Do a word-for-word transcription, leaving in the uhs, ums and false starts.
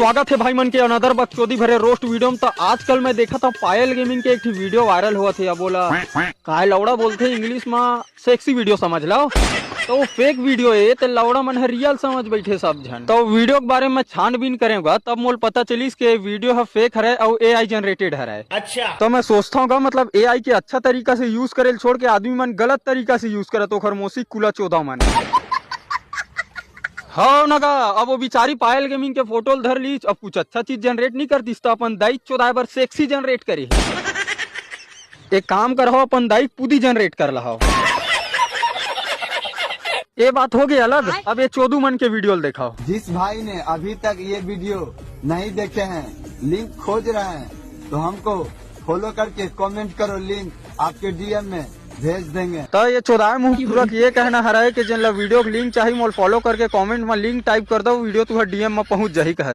स्वागत हे भाई मन के another बकचोदी भरे रोस्ट वीडियो में। त आजकल मैं देखत हंव पायल गेमिंग के एक ठी वीडियो वायरल होवत हे। अब ओला काय लौड़ा बोलथे इंग्लिश में, सेक्सी वीडियो समझ लो। त वो फेक वीडियो हे, त लौड़ा मन ह रियल समझ बैठे सब झन। त वीडियो के बारे में छानबीन करेंव गा, तब मोला पता चलिस के वीडियो ह फेक हरय अउ एआई जनरेटेड हरय। अच्छा। त मैं सोचथंव गा, मतलब एआई के अच्छा तरीका से यूज करे ल छोड़ के आदमी मन गलत तरीका से यूज करत, ओखर मोसी कुला चोदा मन। हव न गा, अब वो बिचारी पायल गेमिंग के फोटो ल धर लीस, अब कुछ अच्छा चीज जनरेट नहीं कर दिस, त अपन दाई चोदाए बर सेक्सी जनरेट करे। एक काम करहव, अपन दाई पूदी जनरेट कर लहव। ये बात हो गई अलग। अब ये चोदू मन के वीडियो ल देखाव। जिस भाई ने अभी तक ये वीडियो नहीं देखे हैं, लिंक खोज रहे हैं, तो हमको फॉलो करके कमेंट करो, लिंक आपके डीएम में भेज देंगे। त ये चोदाए मुंह पूरा के ये कहना हरय कि जेन ला वीडियो के लिंक चाहिए, मोला फॉलो करके कमेंट में लिंक टाइप कर दो, वीडियो तुहर डीएम में पहुंच जाही कह